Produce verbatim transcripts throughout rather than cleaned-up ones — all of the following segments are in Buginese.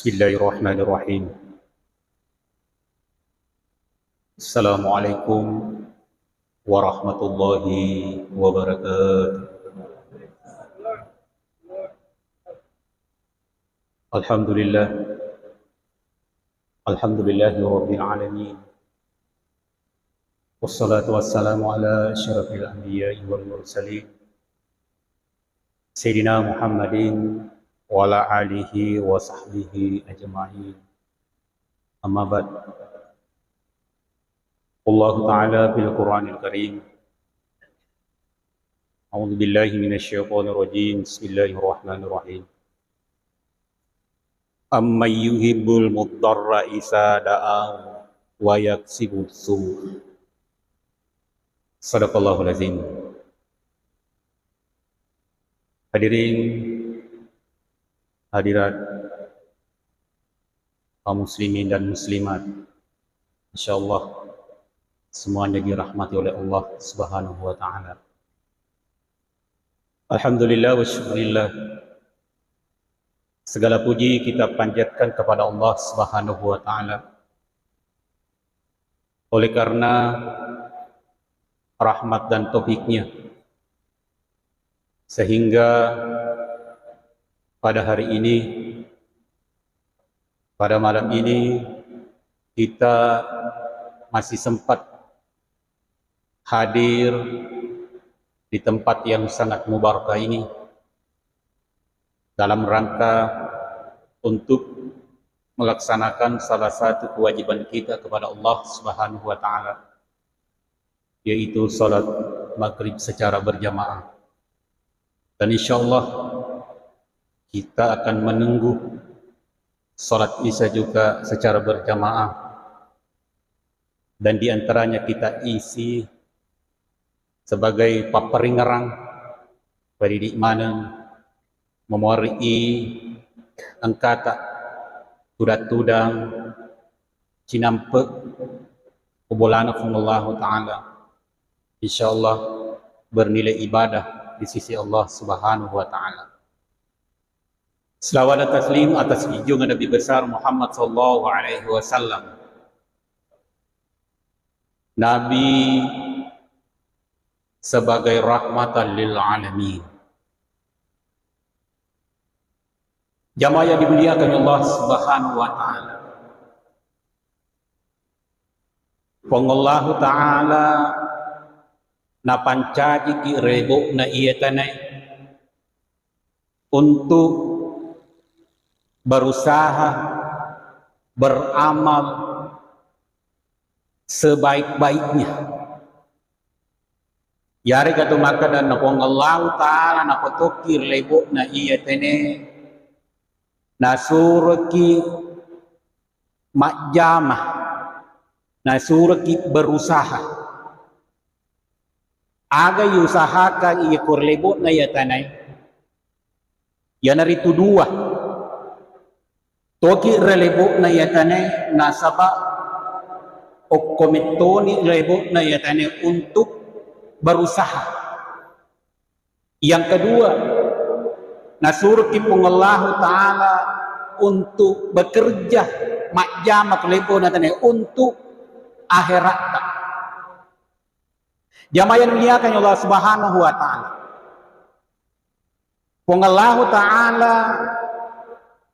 Bismillahirrahmanirrahim. Assalamualaikum warahmatullahi wabarakatuh. Alhamdulillah. Alhamdulillahi rabbil alamin. Wassalatu wassalamu ala asyrafil anbiya'i wal mursalin, Sayyidina Muhammadin wa ala alihi wa sahbihi ajma'in. Amma ba'd. Allahu ta'ala fil Qur'anil Karim. A'udzu billahi minasy syaithanir rajim. Bismillahirrahmanirrahim. Amman yujibul mudtarra idza da'a wa yakshifu su'. Sadaqallahul azim. Hadirin, hadirat, kaum muslimin dan muslimat, insyaallah semuanya dirahmati oleh Allah Subhanahu wa taala. Alhamdulillah wa syukurillah. Segala puji kita panjatkan kepada Allah Subhanahu wa taala oleh karena rahmat dan taufiknya, sehingga pada hari ini, pada malam ini, kita masih sempat hadir di tempat yang sangat mubarakah ini dalam rangka untuk melaksanakan salah satu kewajiban kita kepada Allah Subhanahu wa taala, yaitu salat maghrib secara berjamaah. Dan insyaallah kita akan menunggu salat isya juga secara berjamaah, dan di antaranya kita isi sebagai papparingerang padidi maneng mamuarii engkata tudang-tudang cinampe' ko bolana Puang Allahu Ta'ala, insyaallah bernilai ibadah di sisi Allah Subhanahu wa Ta'ala. Selawat dan taslim atas junjungan Nabi besar Muhammad sallallahu alaihi wasallam. Nabi sebagai rahmatan lil alamin. Jamaah yang dimuliakan Allah Subhanahu wa taala. Puang Allahu Ta'ala napancajiki rebo'na iya tanae untuk berusaha beramal sebaik-baiknya. Yarega tu makkedanna Puang Allahu Ta'ala napatokki ri lebo'na iya tene, nasuroki majjama, nasuroki berusaha. Aga iusahakang iya ko ri lebo'na iya tanae? Iyanaritu dua. Toki ri lebo'na iya tanae nasaba okko mettoni lebo'na iya tanae untuk berusaha. Yang kedua, nasuroki Puang Allahu Ta'ala untuk bekerja, majjama ko lebo'na tanae untuk akheratta. Jamaah yang dimuliakan Allah Subhanahu wa Ta'ala. Puang Allahu Ta'ala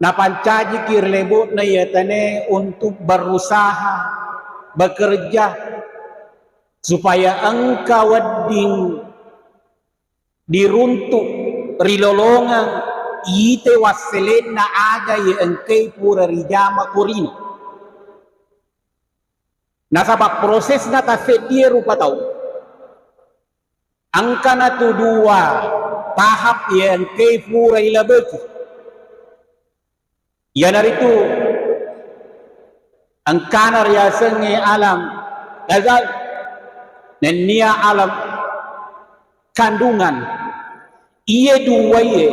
napancajiki ri lebo'na iya tanae untuk berusaha, bekerja, supaya engka wedding diruntu' ri lolongeng ite wasselenna aga iya engkai pura rijama korino. Nasaba prosesna tasseddie rupa tau. Engkana tu dua tahap iya engkai pura ilabeki. Iyanaritu engkana riasengnge alam azal, nennia alam kandungan. Iye duwae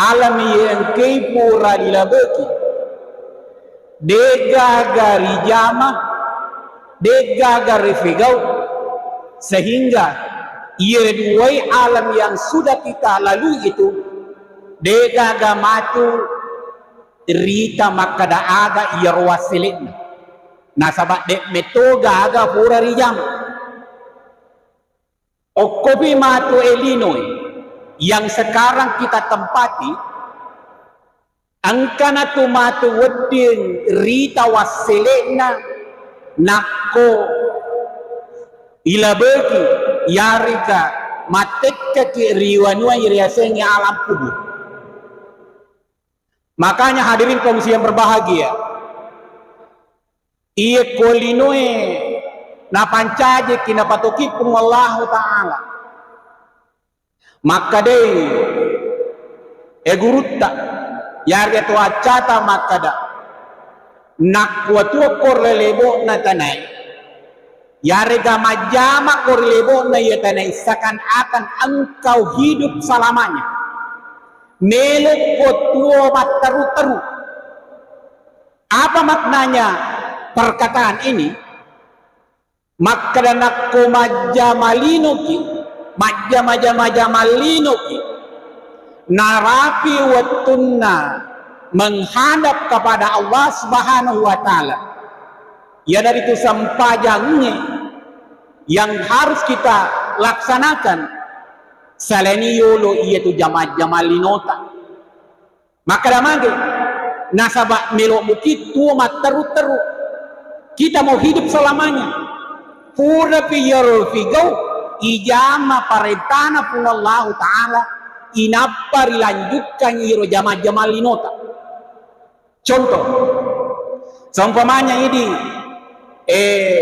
alam iye engkai pura rilabeki, de'gaga rijama, de'gaga rifegau, sehingga iye duwae alam yang sudah kita lalui itu de'gaga matu rita makkeda aga iyaro wassele'na. Nasaba de' metto gaga pura rijama. Okkopi matu elinoe yang sekarang kita tempati, engkana tu matu wedding rita wassele'na nakko ilabeki yarega mattekkaki ri wanua riasengnge alam kubur. Makanya hadirin kaum muslimin yang berbahagia, iye ko linoe napancajiki napatoki Puang Allahu Ta'ala. Makkedai, e gurutta, yarega to accata makkeda, nakkuatuakko ri lebo'na tanae, yarega majjamako ri lebo'na iya tanae, seakan-akan engkau hidup selamanya. Melokko tuo matteru-teru. Apa maknanya perkataan ini? Makkeda nakko majjama linoki, majjama-jama-jama linoki, narapi wettunna menghadap kepada Allah Subhanahu wa Ta'ala, iyanaritu sempajangnge yang harus kita laksanakan, saleni yolo iyatu jama-jama linota. Makkeda magi, nasaba melo muki tuo matteru-teru. Kita mau hidup selamanya. Purapi iyaro figau ijama parentana Puang Allahu Ta'ala, inappa rilanjutkan iro jama-jama linota. Contoh, seumpamanya idi, eh,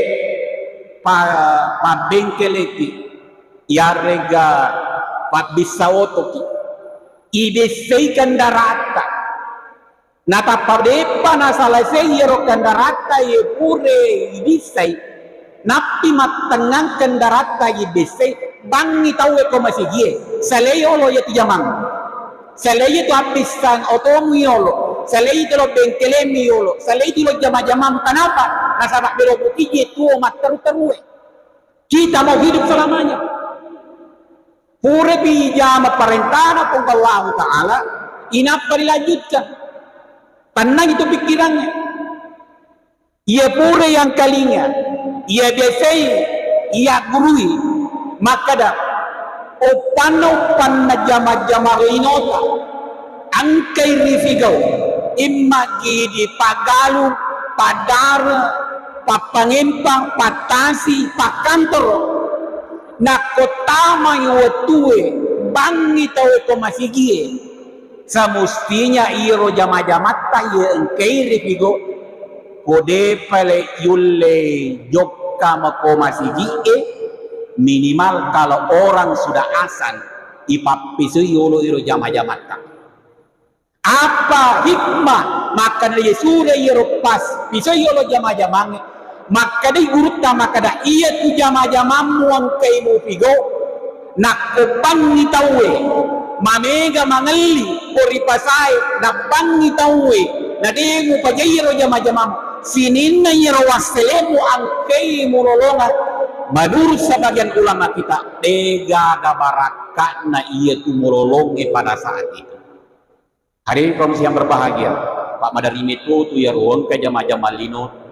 pa-, pabbengkeleki, yarega pabbissa otoki, ibessei kendaratta. Natappa de'pa nasalesai iyaro kendaratta ye pure ibissai, nappi mattengngang kendaratta ibessai, bangngi tauwe ko masigie, salei yolo iyatu jamang. Salei iyatu abbissang otomu yolo, salei iyatu lo bengkelemu yolo, salei iyatu lo jama-jamamu. Kenapa? Nasaba melo muki je tuo matteru-terue. Kita mau hidup selamanya. Purapi ijama parentana Puang Allahu Ta'ala, inappa dilanjutkan. Tenang itu pikirannya. Iya pura yang kalinga, iya biasai, iya gurui, makkeda, uppanna-uppanna jama-jama rinota, engkai rifigau, immagi di paggalung, paddare, pappangempang, pattasi, pakkantoro. Nakko tamai wettue, bangngi tauwe ko masigie, semustinya iro jama-jamatta iye engkai rifigo, ko depa le yulle jokka mako masigie, minimal kalau orang sudah azan, ipappisui yolo iro jama-jamatta. Apa hikmah makkeda Yesu de iyaro pas pisoi yolo jama-jamangnge? Makkedai gurutta makkeda, iyatu jama-jamammu engkai mupigo, nakko bangngi tauwe mamega mangelli ko ripasae, nabbangngi tauwe nade mupajai iyaro jama-jamammu, sininna iyaro wasselemu engkai mulolongeng. Menurut sebagian ulama kita, degaga barakka'na iyatu mulolongnge pada saat itu. Hadirin kaum muslimin yang berbahagia, Pak, maderri meto tu iyaro engka jama-jama lino,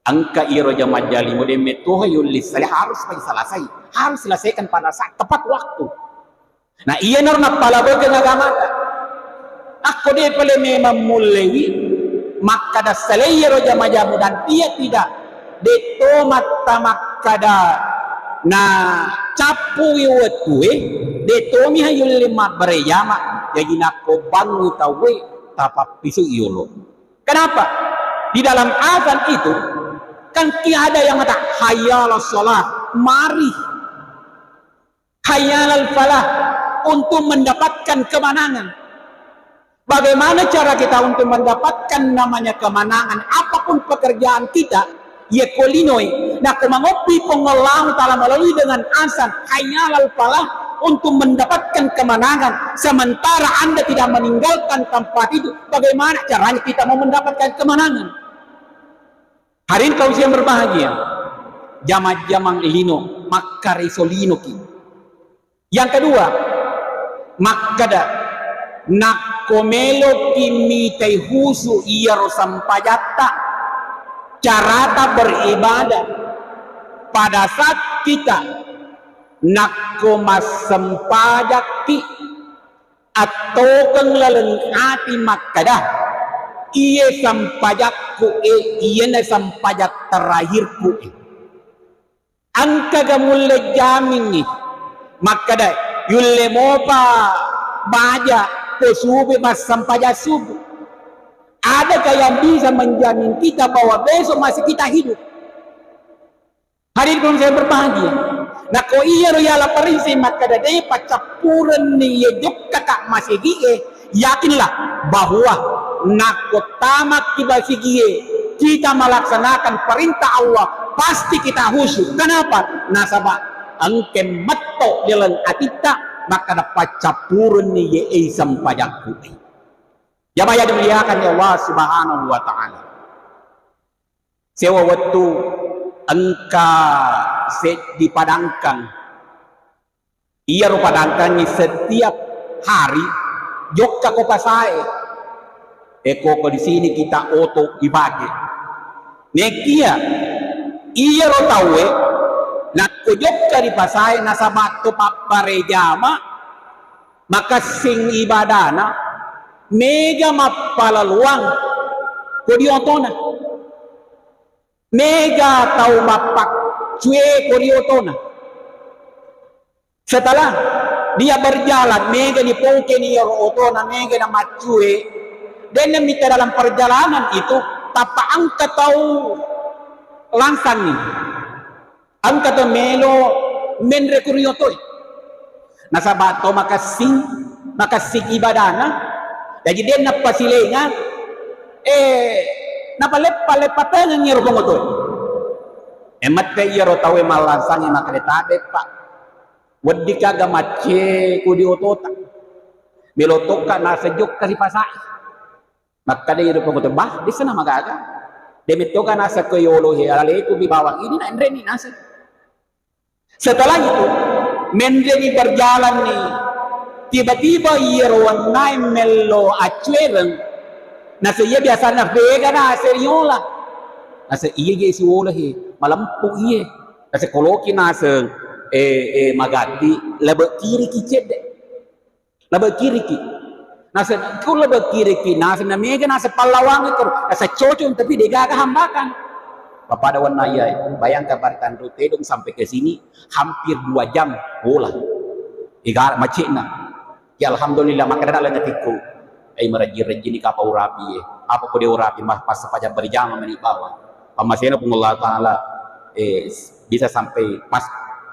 engka iyaro jama-jama lino de metto yulle sale, harus diselesai, harus selesaikan pada saat tepat waktu. Nah, iyanaro nappalabekeng agamata. Akko de pale memang mullewi makkada salai iyaro jama-jama dan dia tidak Detto matta makkada na cappui wettue, detto miha yulle mabbere jama. Jaji nakko bangngi tauwe, tapappisui yolo. Kenapa? Di dalam azan itu kan ki ada yang mengatakan, "Hayya 'alas shalah, mari." Hayya 'alal falah, untuk mendapatkan kemenangan. Bagaimana cara kita untuk mendapatkan namanya kemenangan? Apapun pekerjaan kita, iya ko linoi, nakko mangoppi Puang Allah Ta'ala melalui dengan azan, hayya 'alal falah, untuk mendapatkan kemenangan. Sementara Anda tidak meninggalkan tempat itu, bagaimana caranya kita mau mendapatkan kemenangan? Hadirin kaum muslimin yang berbahagia, jama-jamang lino, makkareso linoki. Yang kedua, makkada, Nakko meloki mitai husu iyaro sempajatta, carata beribadah, pada saat kita nakko massempajakki, attokeng laleng ati makkeda, iye sempajakku e, iyana sempajang terakhirku e. Engkaga mulle jamingngi makkeda yulle mopa baja ko subuh massempajang subuh? Adakah yang bisa menjamin kita bahwa besok masih kita hidup? Hadirin yang saya berbahagia, nakko iyaro yala pariseng makkeda de paccappurenni iye jokkaka masigi e, yakinlah bahwa nakko tamakki masigi e, kita melaksanakan perintah Allah, pasti kita khusyuk. Kenapa? Nasaba engke metto dalam atitta makkeda paccappurenni iye e sempajakku. Jamaah yang dimuliakan Allah Subhanahu wa Ta'ala. Sewa wettu engka seddi padangkang. Iyaro padangkangngi setiap hari jokka ko pasae. Eko ko di sini kita oto dipake. Nekia iyaro tauwe nakko jokka di pasae nasaba to papparejama, makessing ibadana, mega mappalaluang ko di otona. Mega tau mappaccue ko ri otona. Setelah dia berjalan, mega ni pongkeni iyaro otona, mega na maccue, denna mita dalam perjalanan itu tappa engka tau langsangi. Engka to melo menre ku ri otoe. Nasaba to makessing, makessing ibadana, jaji de nappasilenga, eh, napaleppa-leppa tengeng iyaro pongotoe. Eh, mette iyaro tauwe mallansangi makkeda tabe, Pak. Weddikka aga macce ku di otota. Melo tokka naseng jokka ri pasae. Makkeda iyaro pongoto, "Bah, dessa na magaga. De mettoga naseng ko yolo he, alaleku mi bawang ini na enreni naseng." Setelah itu, menreni berjalan ni. Tiba-tiba iyaro wennae mello accuereng. Naseng iya biasana vega naseng riola. Naseng iya je siwola he, malempu iye. Naseng koloki naseng, eh, eh, magatti, lebe kiriki cedde. Lebe kiriki. Naseng, ko lebe kiriki, naseng na mega naseng pallawangeng koro. Naseng cocok, tapi de gaga hambatan. Bapak dawan naya, bayangkan pada tanru tedong sampai ke sini hampir dua jam bola. Iga macetna. Ya alhamdulillah, makkeda dalam hatiku. Ai merajin-rajin ni kapa urapi ye. Apa ko de urapi, mas pas sepanjang berjamaah meni bawang. Pamasena pun Allah Ta'ala, eh, bisa sampai pas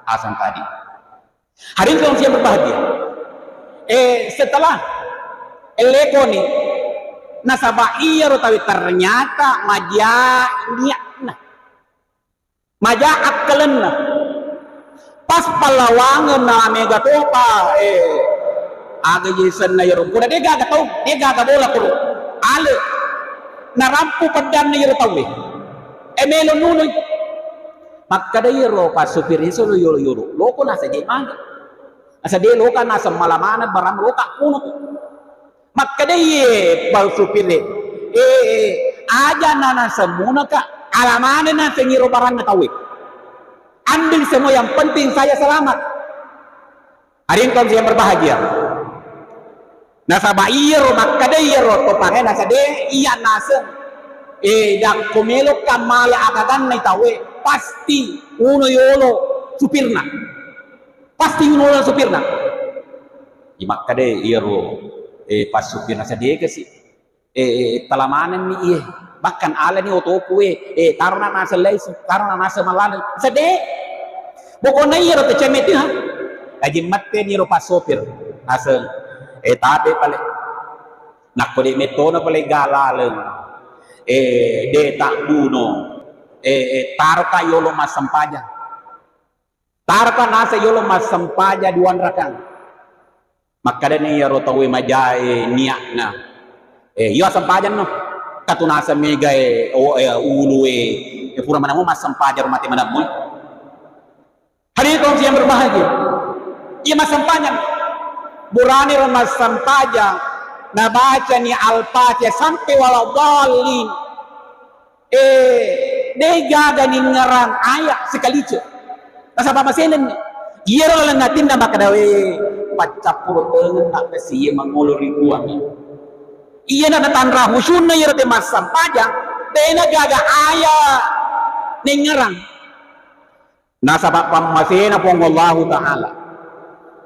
asang tadi. Hadirin kaum yang berbahagia. Eh, setelah elekoni, nasaba iyaro tawi ternyata maja niatna. Maja akkalenna. Pas pallawangeng na mega topa, eh, aga je senna iyaro. Pura de gaga tau, de gaga bola pura. Ale. Narampu peddanna iyaro tauwe. Eh, melo nunui. Makkeda iyaro passupir, "Iso lo yolo-yolo, loko naseng je mage." Naseng de loka naseng mala maneng barang loka kuno tu. Makkeda iye passupir e, "Eh, eh, aja na naseng munaka, ala maneng naseng iro baranna tauwe. Ambil semua, yang penting saya selamat." Hadirin kaum yang berbahagia. Nasaba iyaro makkeda iyaro topange nasade iya naseng. Eh, jakko melokka mala agaganna tauwe, pasti uno yolo supirna. Pasti uno yolo supirna. Imakkeda iyaro, eh, pas supirna sadega si. Eh, eh, tala manenni iye. Bahkan alani otoku e, eh, tarona naseng lesu, tarona naseng malaleng. Sede. Pokokna iyaro teceme tu, ha. Aji metteni ro pas sopir. Naseng, eh, tabe pale. Nakko de mettona pale galaleng. Eh, de tabbuno. Eh, eh, taroka yolo massempajang. Taroka naseng yolo massempajang duanrakang. Makkedani iyaro tauwe majae niatna, "Eh, iyo assempajanno. Katu naseng megae, o, eh, ulue, eh, pura manammu massempajang ro mate manammu." Hadirin kaum yang berbahagia. Iya massempajang. Burani ro massempajang. Nabacani Al-Fatihah sampai waladdallin. Eh, degaga ningngerang aya sikalice. Nasaba masenenni. Iyaro laleng atinna makkeda, "We, paccappuru tengenna kasi iye mangolo ri Puang." Iyana natanra khusyunna iyaro te massempajang, dena gaga aya nengngerang. Nasaba pammasena Puang Allahu Ta'ala.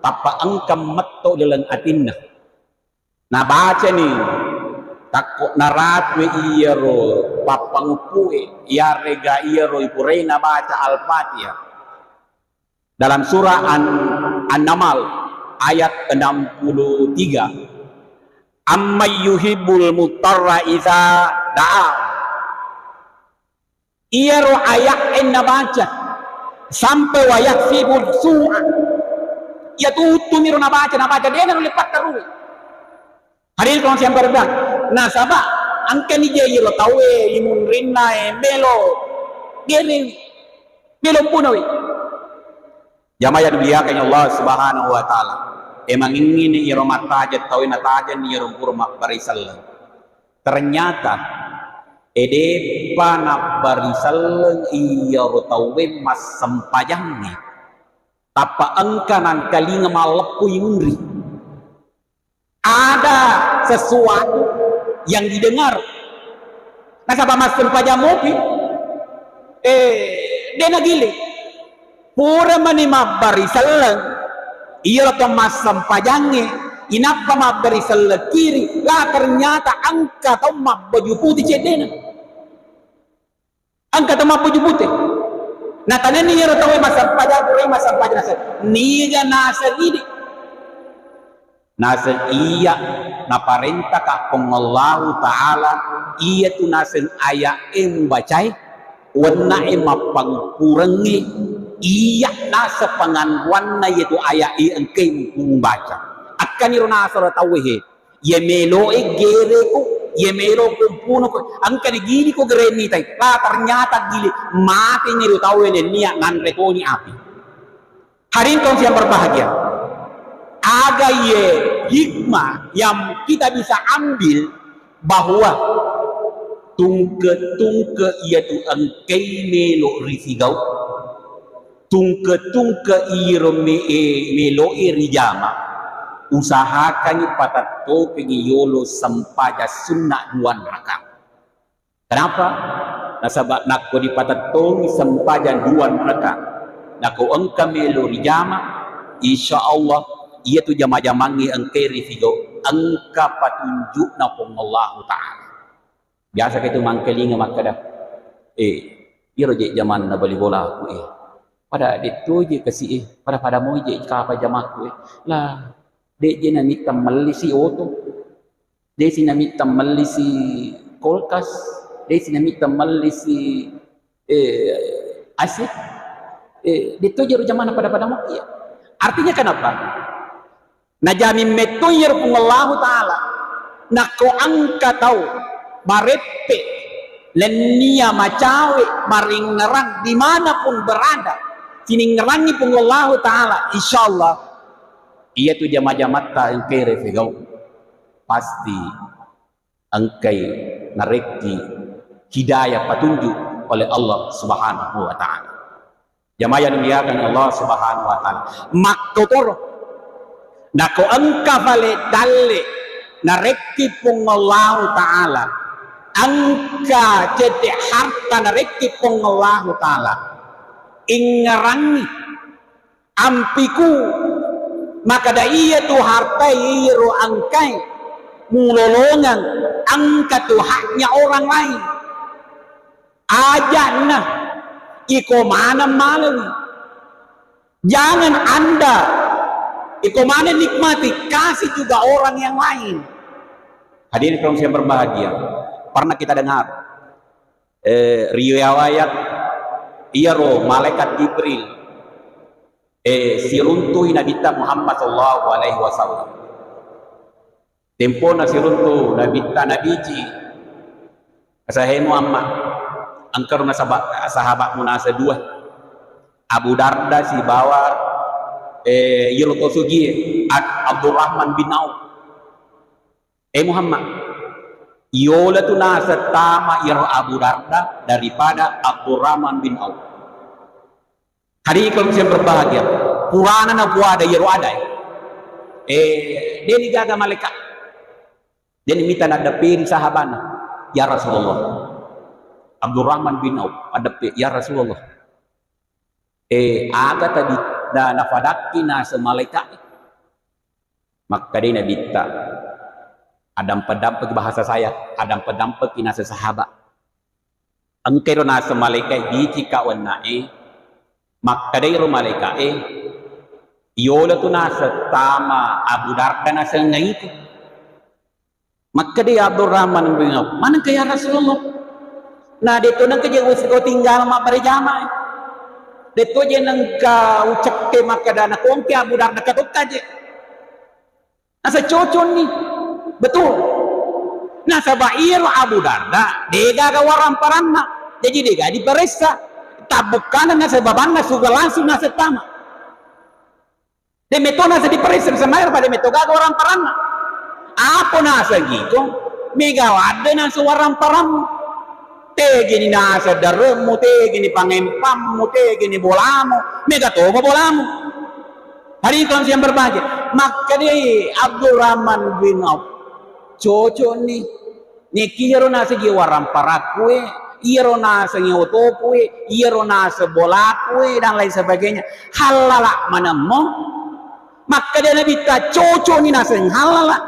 Tappa engka metto laleng atinna. Nabacani takko naratue iyaro pappanguppue, iyarega iyaro ipurei nabaca Al-Fatihah. Dalam surah An-, An-Namal ayat enam puluh tiga, "Amman yuhibbul muttarra idza da'a." Iyaro aya'e nabaca sampai wa yakshifu su'a. Iya tuttumiro nabaca, nabaca dena nulle patterui. Hadis kong siang berbang. Nasaba engkani je iyaro tauwe imunrinna e melo gere, melo punoi. Jamaah yang dimuliakan Allah Subhanahu wa Ta'ala. Emang ingin iyaro mattajeng tauwe natajeng iyaro pura mabbari selleng. Ternyata, edeppa nabbari selleng iyaro tauwe massempajangnge. Tappa engka nangkalinga malleppu imunri. Ada sesuatu yang didengar. Nasaba massempajang mopi, eh, de nagili. Pura mani mabbari selleng, iyaro to massempajangnge, inappa mabbari selleng kiri, la ternyata engka tau mabbaju pute ceddena. Engka to mabbaju pute. Natanenni iyaro tauwe massempajang, pura massempajang naseng. Niga naseng idi? Naseng iya naparentaka Puang Allahu Ta'ala, iyatu naseng aya'e mubacae, wennae mappanguppurengnge, iya naseng panganruanna iyatu aya'e engkae mubaca. Akkaniro naseng tauwe he. Iye meloe gereku, iye meloku mpunuku, engka digini ko gerenni tai. La ternyata gili, mateni ro tauwe nennia nanre toni api. Hadirin kaum yang berbahagia, aga iye hikmah yang kita bisa ambil bahwa tungke-tungke iyatu engkai melo risigau. Tungke-tungke iro me-, e, meloe rijama, usahakangngi patettokengngi yolo sempajang sunna dua rakaat. Kenapa? Nasaba nakko dipatettongi sempajang dua rakaat, nakko engka melo rijama, insya Allah iyatu jama-jamangnge engkai risigau, engka patunjukna Puang Allahu Ta'ala. Biasa kaitu mangkalinga makkeda, "Eh, iyaro je jamanna bali bolaku, eh. Pada detto je kasi, eh, pada-pada moi je kapa jamaku, eh." Lah, de je namitta mellisi oto. De si namitta mellisi kulkas, de si namitta mellisi, eh, A C. Eh, detto je ro jamanna pada-pada moi, ya. Artinya kenapa? Najamin metto iyaro Puang Allahu Ta'ala. Nakko engka tau mareppe nennia macawe maringngerang dimanapun berada, siningngerangngi Puang Allahu Ta'ala, insya Allah iyatu jama-jamatta engkai rifigau pasti engkai narekki hidayah patunjuk oleh Allah Subhanahu wa Ta'ala. Jamaah yang dimuliakan Allah Subhanahu wa Ta'ala. Makkotoro. Nako engka fale dalle narekki Puang Allahu Ta'ala. Engka cedde harta narekki Puang Allahu Ta'ala. Ingngerangngi ampiku, makkeda iyatu hartae iyaro engkae mulolongeng, engka tu haknya orang lain. Ajakna iko maneng malewi. Jangan Anda iko maneng nikmati, kasih juga orang yang lain. Hadirin kaum yang berbahagia, pernah kita dengar, eh, riwayat iyaro malaikat Jibril, eh, siruntui Nabitta Muhammad sallallahu alaihi wasallam. Tempona siruntu Nabitta, Nabiji, sahemu amma, engkaro nasaba-, sahabatmu nasa dua, Abu Darda sibawa, eh, iyaro to sugie, Ad-, Abdurrahman bin Auf. Eh Muhammad, yola tu naseng tama iyaro Abu Darda daripada Abdurrahman bin Auf. Hadirin kaum yang berbahagia, purana na puada iyaro ada, eh, deni gaga malaika. Deni mita naddeppiri sahabana, "Ya Rasulullah." Abdurrahman bin Auf addeppe, "Ya Rasulullah, eh, aga tadi na-, nafadakki naseng malaika?" Makkedai Nabitta, "Adampeng-dampengki bahasa saya, adampeng-dampengki naseng sahabat." Engkairo naseng malaikae, "Dicika wennae." Makkedairo malaikae, "Yola tu naseng tama Abu Darda nasengnge iko." Makkedai Abdurrahman bin Auf, "Manengka ya Rasulullah?" Na detto nengka je usiko tinggal mabbere jamae. Detto je nengka ucekke makkeda nakongke Abu Darda katokka je. Naseng cocokni. Betul. Nasaba iyaro Abu Darda degaga waramparanna. Jadi dega diparessa. Tabbukkana naseng babanna suga langsung naseng tama. De metto naseng diparessa, naseng maero pada metto gaga waramparanna. Apa naseng iko? Mega ladde naseng waramparammu. Tegini naseng daremmu, tegini pangempammu, tegini bolamu. Mega toma bolamu. Hadirin kaum yang berbahagia, makkedai Abdurrahman bin Auf, "Cocokni. Neki iyaro naseng waramparakku e, iyaro naseng otoku e, iyaro naseng bolaku e, dan lain sebagainya. Hallala manemmo." Makkeda Nabitta, "Cocokni naseng hallala.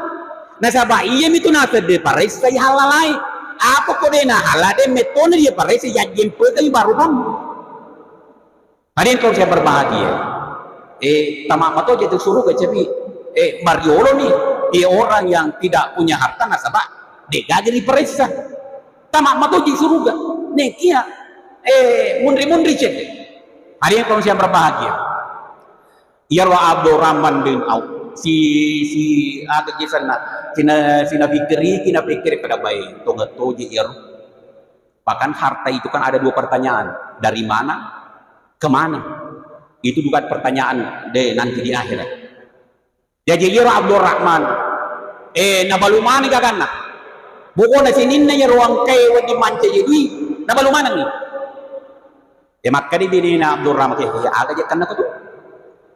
Nasaba iyami tu naseng diparessai hallalae. Apa ko de na hallala, de mettona diparessai, yajjempekengi baru bammu." Hadirin kaum saya berbahagia. Eh, tama matoje tu suruga cepi. Eh, mariolo ni. Dia orang yang tidak punya harta nasaba de gaga diparessa. Tama matoje suruga. Nekia, eh, munri-munri cedde. Hadirin kaum saya berbahagia. Iyaro Abdurrahman bin Auf, si, si, aga je senna, sina, sina pikiriki, na pikiri pada bae, tonga toje iyaro. Bahkan harta itu kan ada dua pertanyaan, dari mana, ke mana? Itu juga pertanyaan de nanti di akhirat. Jaji iyaro Abdurrahman, eh, nabalu maneng gaganna. Pokokna sininna iyaro engkae wedding mancaji dui, nabalu manengngi. Eh, makkeda binena Abdurrahman, "Eh, eh, aga je kenna ko tu?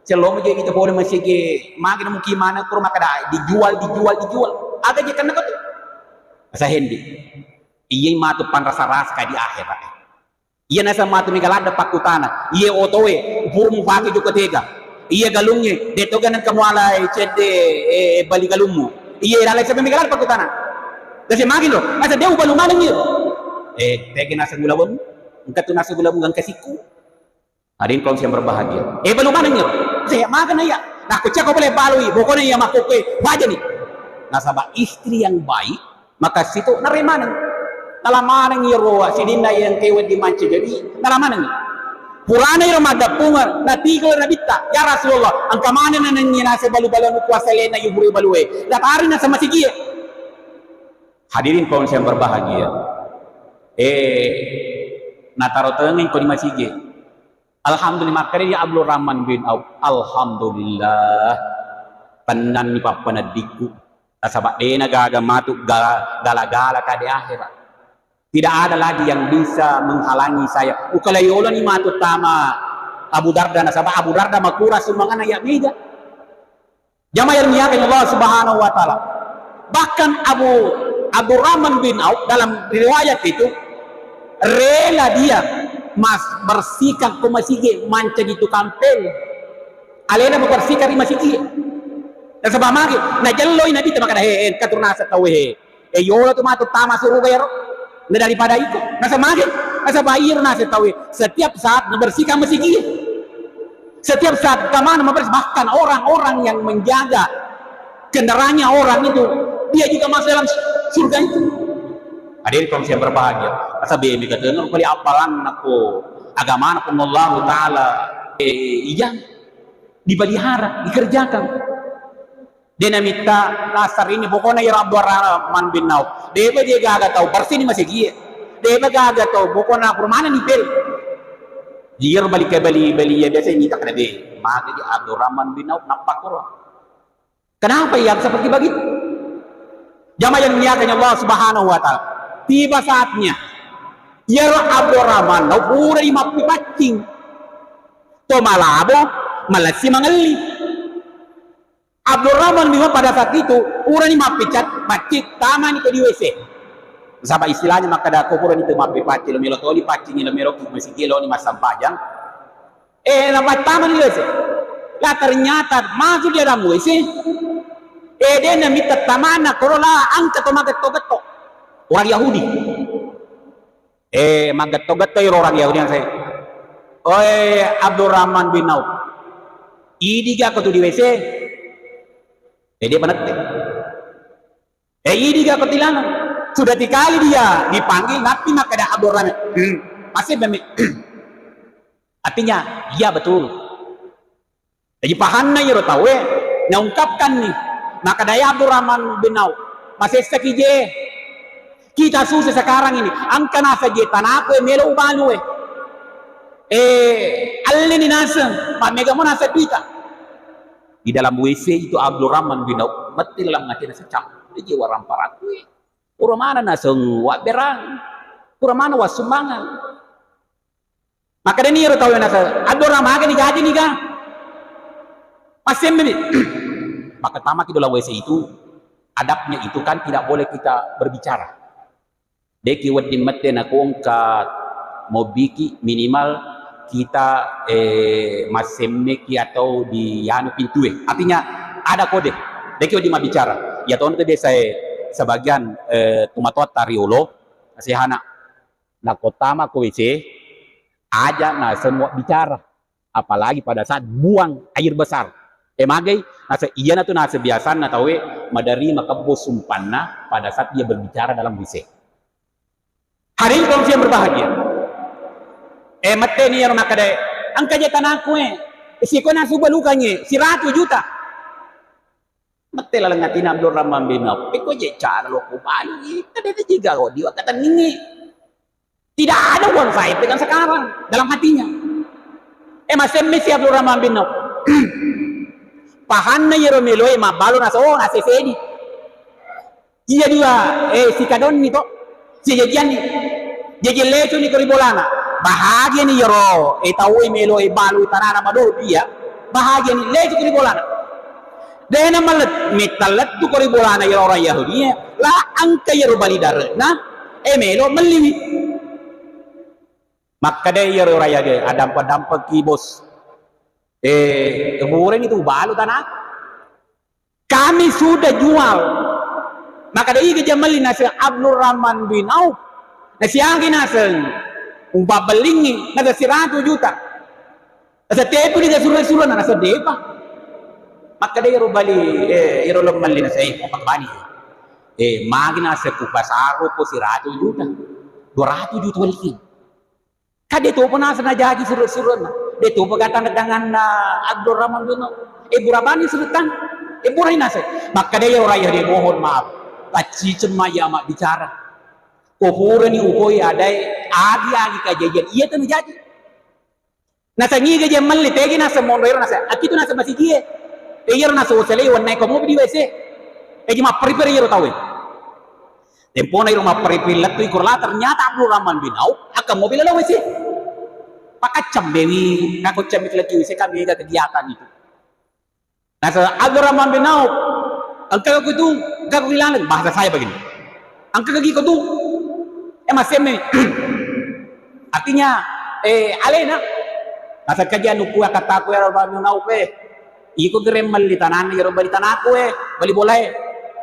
Sellomo je kita pole masigi, magi namuki mana kuro makkeda dijual, dijual, dijual. Aga je kenna ko tu?" Asa hendi. Iya matu panrasa-rasa ka di akhirat. Iya naseng matu mega ladde pakkutana. Iya otoe, upurmu pake jokka tega. Iya galungnge, de toga nengka muala cedde, eh, bali galummu. Iya laleng sampe mega ladde pakkutana. Gase magi lo, asa de ubalu maneng iya. Eh, tega naseng ulaweng, engka tu naseng ulaweng engka sikku. Hadirin kaum yang berbahagia. Eh, balu maneng iya. Saya makan iya. Nah, kucako boleh balui, pokoknya iya makkoke, wajani. Nasaba istri yang baik, maka situ nare maneng. Nala maneng iyaro sininna yang kewe di manca jadi, nala maneng. Purana iro maddappungeng, natigel Nabitta, "Ya Rasulullah, engka maneng nanengngi nase balu-balu anu kuasa lena yuburu balue." Datari nasa masigie. Hadirin kaum yang berbahagia. Eh, nataro tengeng ko di masigi. Alhamdulillah, makkedai Abdurrahman bin Auf, "Alhamdulillah, tennanni pappaneddikku. Nasaba dena gaga matu ga-, gala-gala kade akhirat. Tidak ada lagi yang bisa menghalangi saya." Ukala yolani matu tama Abu Darda, nasaba Abu Darda makura sumbanganna ya mega. Jamaah yang dimuliakan Allah Subhanahu wa Ta'ala. Bahkan Abu Abdurrahman bin Auf dalam riwayat itu rela dia mas bersihkan ko masigi mancaji tukang pel. Alena membersihkan di masigi. Nasaba magi najelloi Nabitta makkeda, "He, he, katurna setau he." Eh, yolo tu matu tama suruga ero. Na daripada iko. Nasaba magi, nasaba iyaro naseng tauwe. Setiap saat membersihkan masigi. Setiap saat kemana membersih, bahkan orang-orang yang menjaga kendaraannya orang itu, dia juga masuk dalam surga itu. Hadirin kaum yang berbahagia. Nasaba mega tengeng kali apalanna ko agamana Puang Allahu Ta'ala. Eh, iya. Dipelihara, dikerjakan. De namitta nasar ini pokokna iyaro Abdurrahman bin Auf. Deba je gaga tau bersih ni masigie. Deba gaga tau pokokna purmana ni pel. Iyaro bali ke bali, bali ya biasa ini tak ada be. Maka di Abdurrahman bin Auf nappakoro. Kenapa yang seperti begitu? Jamaah yang dimuliakan Allah Subhanahu wa Ta'ala. Tiba saatnya, iyaro Abdurrahman Auf purani mappipaccing. To malabo, malessi mangelli. Abdurrahman bin Auf pada saat itu purani mappicat-, paccing, tamani ke di W C. Nasaba istilahnya makkeda ko purani tu mappipaccing, lo melo toli paccing, lo melo ki masigi, lo ni massempajang. Eh, napattama ni W C. Lah, ternyata masuk di dalam W C. Eh, de' namitta tamana koro la engka to magetto-getto. Orang Yahudi. Eh, magetto-getto iro orang Yahudi yang saya. Oi, Abdurrahman bin Auf. Idi ga ko tu di W C? Eh, de' panette. Eh, idi ga ko tilanang? Sudah tiga kali dia dipanggil, nappi makkeda Abdurrahman. Hmm. Masih bemi. Artinya, iya betul. Jadi pahanna iyaro tauwe naungkapkan ni. Makkeda, "Ya Abdurrahman bin Auf, masessaki je. Kita susah sekarang ini. Engka nasa je tanaku e melo ubalu e. Eh, alleni naseng, mammega mo naseng duita." Di dalam W C itu Abdurrahman bin Auf mette dalam hati nasa, "Cak, je waramparaku e. Pura mana naseng wabberang? Pura mana wassumbangeng?" Makkedani ero tau nasa, "Addora magani jaji niga?" Massemmeni. Maka tamaki dalam W C itu, adabnya itu kan tidak boleh kita berbicara. Deki wedding mette nakongka mobbiki, minimal kita, eh, massemmeki atau di anu pintue. Artinya ada kode. Deki wedding mabbicara. Ya tonte biasa, eh, sebagian, eh, tumatoatta riolo, nasehana. Nakko tama ko W C, aja naseng mabbicara, apalagi pada saat buang air besar. Eh, magai? Nase-, iyana tu nase biasanna tauwe maderri makebbo sumpanna pada saat dia berbicara dalam W C. Hadirin kaum yang berbahagia. Eh, metteni iyaro makkeda, "Engka je tanaku e, siko nasu balukang e, siratu juta." Mette laleng atina Abdurrahman bin Auf, "Pekko je cara lo kubalu, kita dede jiga lo diwakkatenningi." Tidak ada uang saya pegang sekarang dalam hatinya. Eh, massemme si Abdurrahman bin Auf. Pahanna iyaro meloe mabbalu naso, oh, nasesedi. Iya dua, eh, sikadonni to, sijajianni. Jaji lecuni ko ri bolana. Bahagiani iyaro, eh, tau e meloe balu tanana madobi iya. Bahagiani lecu ko ri bolana. Dena malet-, metta lettu ko ri bolana iyaro orang Yahudi e. La engka iyaro bali dare'na, eh, melo melliwi. Makkeda iyaro raya de, "Adampe-dampeki, Bos. Eh, bureni tu balu tanah. Kami sudah jual." Makkeda, "Iga jamelli?" Naseng Abdurrahman bin Auf. Nasiagi naseng, "Umpabellingi," naseng, "siratu juta." Naseng, "Tepu niga surre-surrena?" Naseng, "Depa." Makkeda iyaro bali, eh, iyaro lo melli naseng, "Eh, apa bani? Eh, magi naseng kupasaro ko siratu juta. Dua ratu juta welli." Kan de topa naseng najaji surre-surrena. De topa gatanna-tanganna Abdurrahman bin Auf. Eh, burabani surutang. Eh, burai naseng. Makkeda iyaro raya de, "Mohon maaf. Pacciceng ma iya mabbicara. Ko purani upoi adae, agi-agi kajajian iya tena jaji." Naseng, "Iga je melli?" Tegi naseng monro ero naseng, "Akitu naseng masigie." Eh, iyaro naseng, "Uselei wennai ko mobil di W C." Egi mapperiperi iyaro tauwe. Tempona iro mapparipeng lettu i korola, ternyata Abdurrahman bin Auf akka mobil lo W C. Pakacambewi, nako cambe lagi W C, kan mega kegiatan itu. Nasa Abdurrahman bin Auf, "Engka ko tu, engka ko laleng," bahasa saya begini. "Engka ko tu?" Eh, masemme. Artinya, eh, alena. Nasa kaji anu kua kataku ya Abdurrahman bin Auf, eh. Iko gereng melli tanana, iyaro bali tanaku, eh, bali bolae.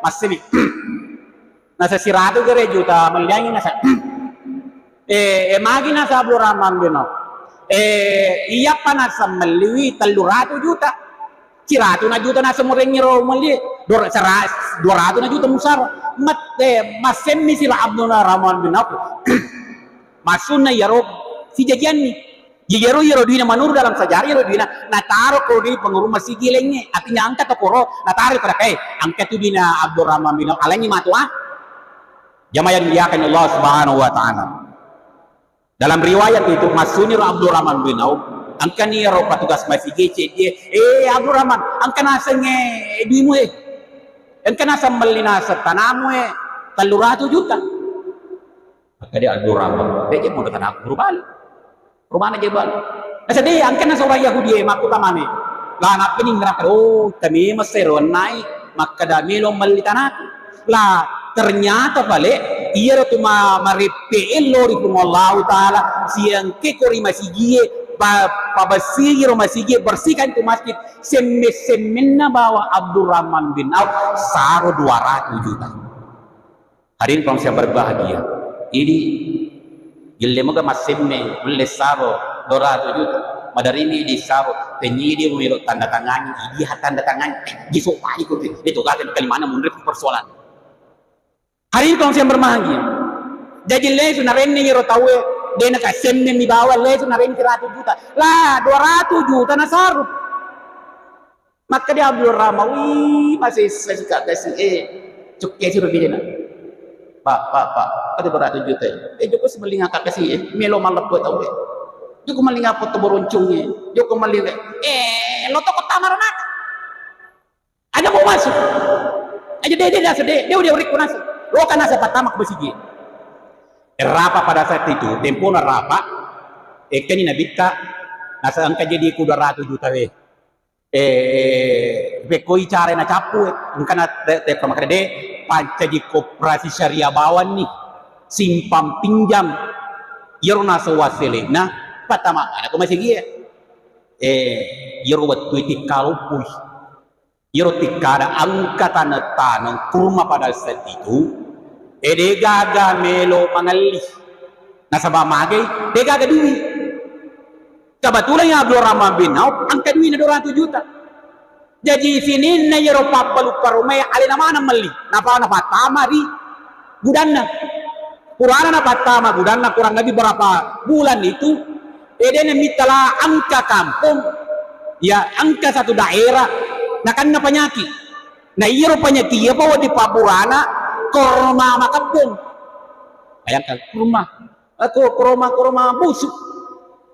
Massemi. Nasa siratu gere juta melliangi nasa. Eh, eh, magi nasa Abdurrahman bin Auf. Eh, iyapa nasa melliwi tellu ratu juta. Siratu na juta nasa murengngi ro melli. Dua, sera-, dua ratu na juta musar. Mat-, eh, massemmi sira Abdurrahman bin Auf. Masunna iyaro sijajianni. Jadi iyaro, iyaro duina menurut dalam sejarah, iyaro duina nataro ko di pengurus masigi lainnya. Artinya engka to koro nataro ko dakai, eh, engka tu duina Abdurrahman bin Auf, alangi matu ah. Jamaah yang dimuliakan Allah Subhanahu wa Ta'ala. Dalam riwayat itu, massuni ro Abdurrahman bin Auf, engka ni ro petugas masigi cedde, "Eh, Abdurrahman, engka nasengnge duimu, eh." Engka naseng melli naseng tanamu e tellu ratu juta. Makkeda Abdurrahman, "De' je modo tanaku, buru bali." Rumana je bali. Naseng de', engka naseng orang Yahudi e makkutamane. La nappa ninraka, "Oh, tamemeng sero ennai makkeda melo melli tanaku." La ternyata pale iyaro tu ma-, mareppe'e lao ri Puang Allahu Ta'ala, siengke ko ri masigie, pa-, pabessiri ro masigie, bersihkan tu masjid, semme-semmenna bawa Abdurrahman bin Auf saro dua ratu juta. Hadirin kaum yang berbahagia, idi gelle mega massemme ulle saro dua ratu juta. Madarimi idi saro, tenyidi melo tanda tangani, idi ha tanda tangani, eh, giso padi ko itu gagal kalimana mundur persoalan. Hadirin kaum yang berbahagia, jaji lesu narenni ro tauwe, dena ka semme mi bawa lesu narenni ratu juta. La, dua ratu juta nasaru. Makkeda Abdul Rahman, "Wih, masessa si Kak Kasi e." Cukke si rubidena. "Pak, Pak, Pak, ada beratu juta e. Eh, joko si mellinga Kak Kasi e. Melo malleppo tau e. Joko mellinga foto boroncong e. Joko mellinga." Eh, lo toko tamaro nak. Aja mau masuk. Aja de, de, nasa de, de, udah urikku nasa. Lo kan nasa pertama ke masigi. Rapa pada saat itu, tempo na rapa, eh, kan nabitta, nasa engka jadi ku dua ratu juta we. Eh, pekkoi cara na cappu, engka na te-, te-, makkeda de, pancaji koperasi syariah bawang ni, simpang pinjam, iyaro naso wassele'na, pertama mana ko masigi e. Eh, iyaro wettu tikka loppoi. Iyaro tikkada engka taneng-taneng kurma pada saat itu, eh, de gaga melo mangelli. Nasaba magai, de gaga dui. Kebetulan ya Abdul Rahman bin Auf engka duina dua ratu juta. Jaji sininna iyaro pabbalu parumai alena maneng melli. Napa napattama ri gudanna. Purana napattama gudanna kurang lebih berapa bulan itu, eh, dena mittala engka kampong, ya engka satu daerah nakanna panyaki. Na iyaro panyaki iya pa wedding pabburana korma makebbong. Bayangkan, kurma, eh, ko-, korma, korma busuk.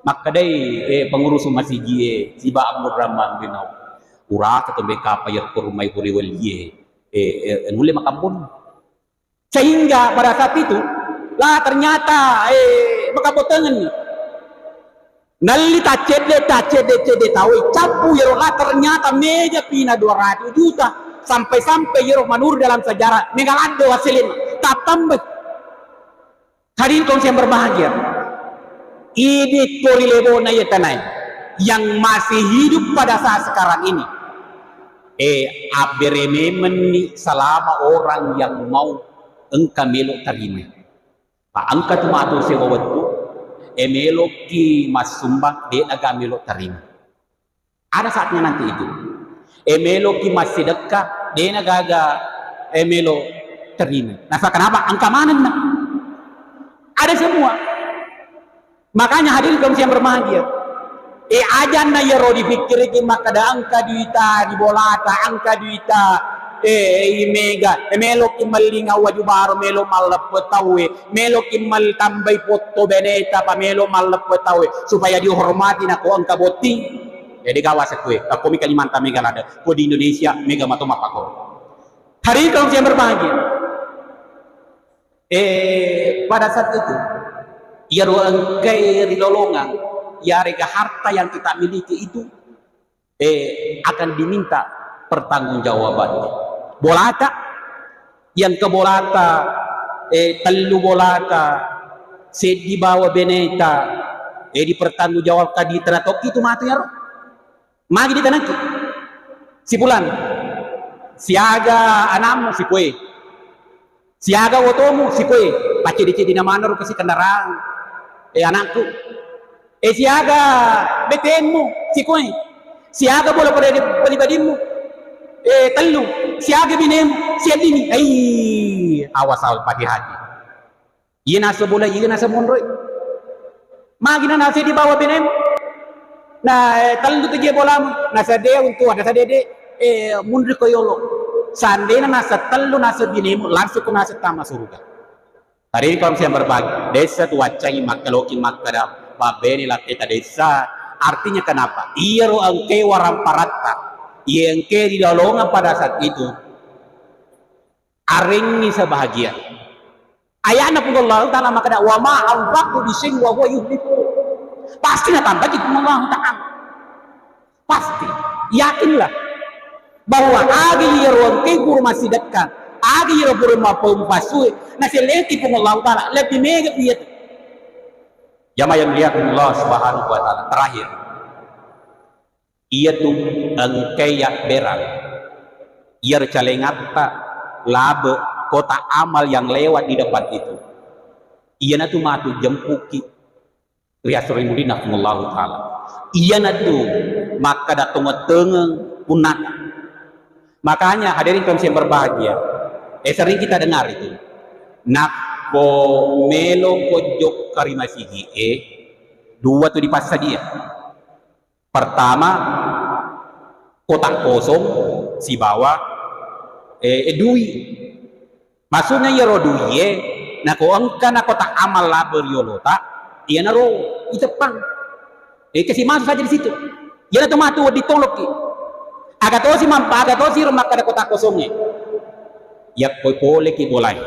Makkedai, eh, pengurus masigi e, siba Abdul Rahman bin Auf. Urasa to mekapa iyaro kurma e pura wellie. Eh, eh, nulle makebbong. Sehingga pada saat itu, lah ternyata, eh, maka botengenni. Nalli taccedde, taccedde, cedde tau, cappu iyaro lah ternyata mega pina dua ratu juta. Sampai-sampai iyaro menurut dalam sejarah, mega ladde wasilin. Tattambai. Hadirin kaum yang berbahagia. Idi tori lebona iya tanai yang masih hidup pada saat sekarang ini. Eh, abbere memenni selama orang yang mau engka melo tarima. Pa engka tu matu sewa wettu, eh, meloki massumbang, de naga melo tarima. Ada saatnya nanti itu. Eh, meloki massidekka, de naga, eh, melo tarima. Nasa kenapa? Engka manenna. Ada semua. Makanya hadirin kaum yang berbahagia. Eh, ajanna iyaro dipikkiriki makkeda engka duita ri bolata, engka duita, eh, i mega, eh, meloki mellinga waju baro, melo malleppe tauwe, meloki mal tambai potto beneta, pa melo malleppe tauwe, supaya dihormati nako engka botting. Jadi gawa sekue, ko mi Kalimantan mega lada, ko di Indonesia mega mato mapako. Hadirin kaum yang berbahagia. Eh, pada saat itu, iyaro engkae ri lolongang, iyarega harta yang kita miliki itu, eh, akan diminta pertanggungjawabannya. Bolata, yang ke bolata, eh, tellu bolata, seddi bawa beneta, eh, dipertanggungjawabkan di tengah tokki itu matu iyaro. Magi ditanakki? Sipulan. Siaga anakmu? Sikoe. Siaga otomu? Sikoe. Pacceddi-ceddina maneng ro kasi kendaraan. Eh, anakku. Eh, siaga B T M-mu? Sikoe. Siaga bola pada pribadimmu? Eh, tellu. Siaga binemu? Siaddini. Ai, awas, awas, hati-hati. Iya naseng bola, iya naseng monroi. Magi na naseng dibawa benemu. Na, eh, tellu tu je bolamu. Naseng de untu ada sadede, eh, munri ko yolo. Seandainya naseng tellu naseng binemu, langsung ko naseng tama surga. Tadi kalau saya berbagi, desa tu waccangi makkaloki makkada, pabbene latteta desa. Artinya kenapa? Iyaro engke waramparatta. Iya engke di lolongan pada saat itu. Arengngi sebahagia. Ayana Puang Allah Ta'ala makkeda, "Wa ma anfaqtu bi syai'in wa huwa yukhlifu." Pasti natambaki Puang Allah Ta'ala. Pasti. Yakinlah bahwa aga iyaro engkai pura massidekka, aga iyaro pura mappassue, naselleki Puang Allah Ta'ala, lebbi mega ku iyatu. Jamaah yang dimuliakan Allah Subhanahu wa Ta'ala. Terakhir, iyatu engkai yabberang, iyaro calengatta labe kotak amal yang lewat di depan itu. Iyanatu matu jempuki ri asro ri mulinna Puang Allahu Ta'ala. Iyanatu makkeda tongeng-tongeng punnata. Makanya hadirin kaum yang berbahagia, eh, sering kita dengar itu. Nakko melo ko jokka ri masigi e, dua tu dipassadia. Pertama, kotak kosong sibawa, eh, eh, dui. Maksudnya iyaro duie, nako engka na kotak amal labe riolota, iyanaro iteppang. Eh, kasi masuk saja di situ. Iyana tu matu wedding tolokki. Aga tosi mampa, aga tosi ro makkeda kotak kosongnge. Yakko poleki bolae,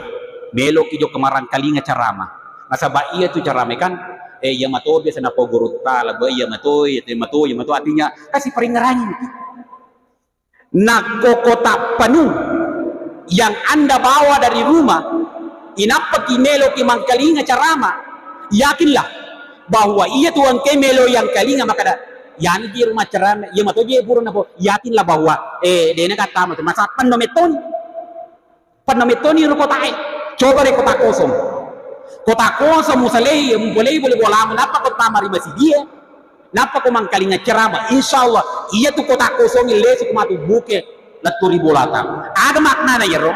meloki jokka marangkalinga carama. Nasaba iyatu carama kan, eh, iya mato biasa napau guru tala, ba iya mato, iya mato, iya mato, artinya kasi paringerangi. Nakko kotak penuh yang Anda bawa dari rumah, inappaki meloki mangkalinga carama, yakinlah bahwa iyatu engkai melo yang kalinga makkeda, yani di rumah carama, iya mato je pura napo, yakinlah bahwa, eh, dena gattama tu, masa penno metoni. Penno mettoni ro kotae. Coba deh kotak kosong. Kotak kosong musalei, mupolei boleh bolamu, nappa ko tama ri masigie, nappa ko mangkalinga ceramah. Insya Allah, iya tu kotak kosong lesu ko matu buke lettu ri bolata. Ada maknana iyaro?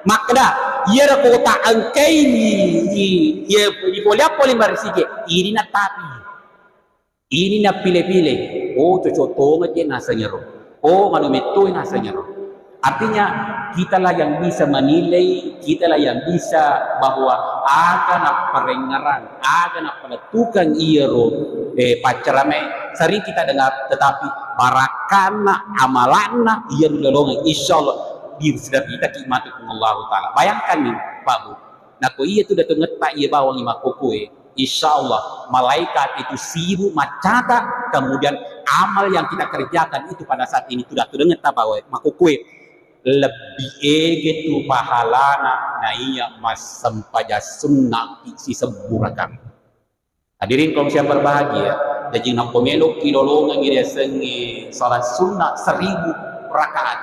Makkeda, iyaro kotak engkai ni, i, iya, di polia pole marisige, ini na tapi. Ini nappile-pile, oh, cocok tongeng je naseng ero. Oh, manu mettoi naseng ero. Artinya, kitalah yang bisa menilai, kitalah yang bisa bahwa aga napparengngerang, aga nappalettukang iyaro, eh, paccarame, sering kita dengar, tetapi barakkana, amalanna, iyaro lolongeng, insya Allah, disidapitaki matu Puang Allahu Ta'ala. Bayangkan nih, Pak Bu, nako iya tu datengetta iya bawangi makkokkoe, insya Allah, malaikat itu sibuk mencatat, kemudian amal yang kita kerjakan itu pada saat ini sudah tudangetta bawa makkokkoe, lebbi ege tu pahalana naiya massempajang sunna sisebbu rakaat. Hadirin kaum yang berbahagia, jaji nakko meloki lolongengi riasengnge salat sunna seribu rakaat,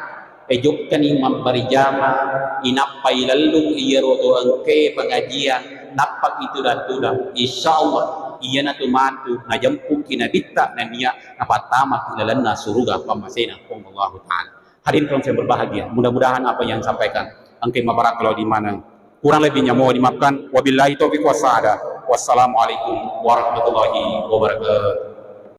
eh, jokkani mabbari jama, inappai lellung iyaro to engkae pengajian, nappaki tudang-tudang. Insya Allah, iyanatu matu najempukki nabitta nennia napattamaki lalenna suruga pammasena Puang Allahu Ta'ala. Hadirin kaum yang berbahagia, mudah-mudahan apa yang sampaikan engkae mabarakka lao di mana. Kurang lebihnya mohon dimaafkan. Wabillahi taufiq wassaada. Wassalamualaikum warahmatullahi wabarakatuh.